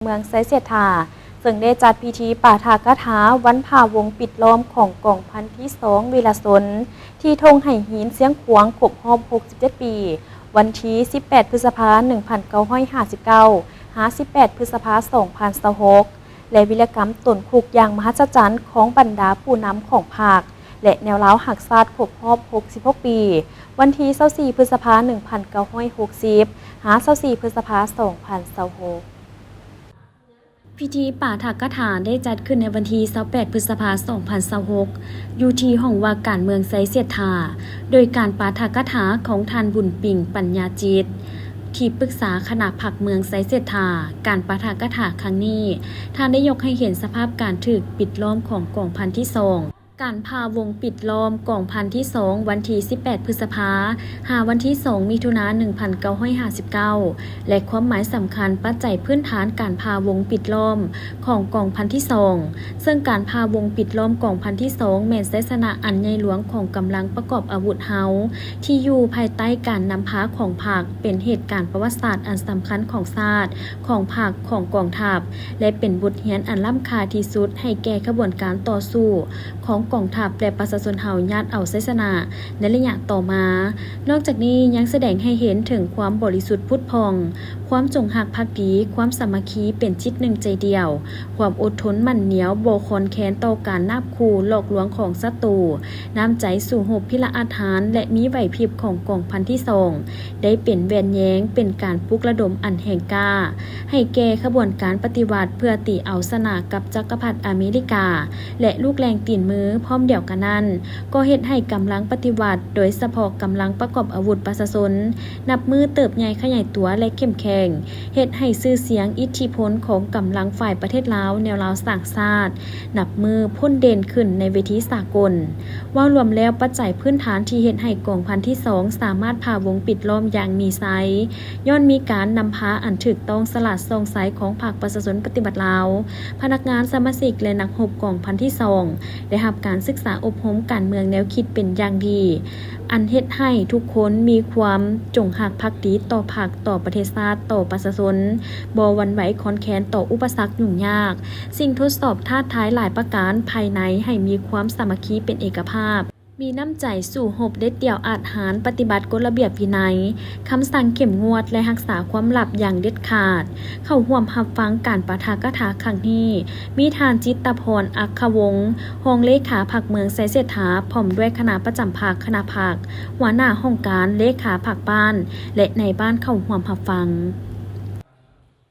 ເມືອງໄຊເສດຖາ ເຊິ່ງໄດ້ຈັດພິທີປາຖະກະຖາວັນພາວົງປິດລ້ອມຂອງກອງພັນທີສອງວິລະຊົນ ທີ່ທົ່ງໄຫຫີນຊຽງຂວາງ ຄົບຮອບຫົກສິບເຈັດປີ ວັນທີສິບແປດ ພຶດສະພາ ໜຶ່ງພັນເກົ້າຮ້ອຍຫ້າສິບເກົ້າ ຫາ ສິບແປດ ພຶດສະພາ ສອງພັນຊາວຫົກ ແລະ ວິລະກຳຕົນຄຸກຢ່າງມະຫັດສະຈັນຂອງບັນດາຜູ້ນຳຂອງພັກ ແລະ ແນວລາວຮັກຊາດຄົບຮອບຫົກສິບຫົກປີ ວັນທີຊາວສີ່ ພຶດສະພາ ໜຶ່ງພັນເກົ້າຮ້ອຍຫົກສິບ ຫາ ຊາວສີ່ ພຶດສະພາ ສອງພັນຊາວຫົກ. ພິທີປາຖະກະຖາໄດ້ຈັດຂຶ້ນໃນວັນທີຊາວແປດ ພຶດສະພາ ສອງພັນຊາວຫົກ ຢູ່ທີ່ຫ້ອງວ່າການເມືອງໄຊເສດຖາ ໂດຍການປາຖະກະຖາຂອງທ່ານ ບຸນປິງ ປັນຍາຈິດ ທີ່ປຶກສາຄະນະພັກເມືອງໄຊເສດຖາ. ການປາຖະກະຖາຄັ້ງນີ້ ທ່ານໄດ້ຍົກໃຫ້ເຫັນສະພາບການຖືກປິດລ້ອມຂອງກອງພັນທີສອງ ການພາວົງປິດລ້ອມກອງພັນທີສອງ ວັນທີສິບແປດ ພຶດສະພາ ຫາວັນທີສອງ ມິຖຸນາ ໜຶ່ງພັນເກົ້າຮ້ອຍຫ້າສິບເກົ້າ ແລະ ຄວາມໝາຍສຳຄັນ ປັດໄຈພື້ນຖານການພາວົງປິດລ້ອມຂອງກອງພັນທີສອງ ເຊິ່ງການພາວົງປິດລ້ອມກອງພັນທີສອງ ແມ່ນໄຊຊະນະອັນໃຫຍ່ຫຼວງຂອງກຳລັງປະກອບອາວຸດເຮົາ ທີ່ຢູ່ພາຍໃຕ້ການນຳພາຂອງພັກ, ເປັນເຫດການປະຫວັດສາດອັນສຳຄັນຂອງຊາດ, ຂອງພັກ, ຂອງກອງທັບ ແລະ ເປັນບົດຮຽນອັນລ້ຳຄ່າທີ່ສຸດໃຫ້ແກ່ຂະບວນການຕໍ່ສູ້ຂອງກອງທັບ ແລະ ປະຊາຊົນເຮົາຍາດເອົາໄຊຊະນະໃນໄລຍະຕໍ່ມາ. ນອກຈາກນີ້ຍັງສະແດງໃຫ້ເຫັນເຖິງຄວາມບໍລິສຸດຜຸດຜ່ອງ, ຄວາມຈົງຮັກພັກດີ, ຄວາມສາມັກຄີເປັນຈິດໜຶ່ງໃຈດຽວ, ຄວາມອົດທົນໝັ້ນໜຽວບໍ່ຄອນແຄນຕໍ່ການນາບຂູ່ຫຼອກລວງຂອງສັດຕູ, ນ້ຳໃຈສູ້ຮົບພິລະອາດຫານ ແລະ ມີໄຫວພິບຂອງກອງພັນທີສອງ ໄດ້ເປັນແວ່ນແຍງ, ເປັນການປຸກລະດົມອັນແຮງກ້າ ໃຫ້ແກ່ຂະບວນການປະຕິວັດ ເພື່ອຕີເອົາຊະນະກັບຈັກກະພັດອາເມລິກາ ແລະ ລູກແຫຼ່ງຕີນມື. ພ້ອມດຽວກັນນັ້ນ, ກໍເຮັດໃຫ້ກຳລັງປະຕິວັດ, ໂດຍສະເພາະກຳລັງປະກອບອາວຸດປະຊາຊົນ, ນັບມື້ເຕີບໃຫຍ່ຂະຫຍາຍຕົວ ແລະ ເຂັ້ມແຂງ, ເຮັດໃຫ້ຊື່ສຽງ, ອິດທິພົນຂອງກຳລັງຝ່າຍປະເທດລາວ, ແນວລາວສ້າງຊາດ, ນັບມື້ພົ້ນເດັ່ນຂຶ້ນໃນເວທີສາກົນ. ເວົ້າລວມແລ້ວ, ປັດໄຈພື້ນຖານທີ່ເຮັດໃຫ້ກອງພັນທີສອງສາມາດພາວົງປິດລ້ອມຢ່າງມີໄຊ, ຍ້ອນມີການນຳພາອັນຖືກຕ້ອງ, ສະຫຼາດສ່ອງໃສຂອງພັກປະຊາຊົນປະຕິວັດລາວ, ພະນັກງານ, ສະມາຊິກ ແລະ ນັກຮົບກອງພັນທີສອງ ໄດ້ຮັບການສຶກສາອົບຮົມການເມືອງແນວຄິດເປັນຢ່າງດີ, ອັນເຮັດໃຫ້ທຸກຄົນມີຄວາມຈົງຮັກພັກດີຕໍ່ພັກ, ຕໍ່ປະເທດຊາດ, ຕໍ່ປະຊາຊົນ, ບໍ່ຫວັ່ນໄຫວຄອນແຄນຕໍ່ອຸປະສັກຫຍຸ້ງຍາກ, ສິ່ງທົດສອບທ້າທາຍຫຼາຍປະການພາຍໃນໃຫ້ມີຄວາມສາມັກຄີເປັນເອກະພາບ, ມີນ້ຳໃຈສູ້ຮົບເດັດດ່ຽວອາດຫານ, ປະຕິບັດກົດລະບຽບວິໄນ, ຄຳສັ່ງເຂັ້ມງວດ ແລະ ຮັກສາຄວາມລັບຢ່າງເດັດຂາດ. ເຂົ້າຮ່ວມຮັບຟັງການປາຖະກະຖາຄັ້ງນີ້ ມີທ່ານ ຈິດຕະພອນ ອັກຂະວົງ ຮອງເລຂາພັກເມືອງໄຊເສດຖາ ພ້ອມດ້ວຍຄະນະປະຈຳພັກ, ຄະນະພັກ, ຫົວໜ້າຫ້ອງການ, ເລຂາພັກບ້ານ ແລະ ນາຍບ້ານເຂົ້າຮ່ວມຮັບຟັງ.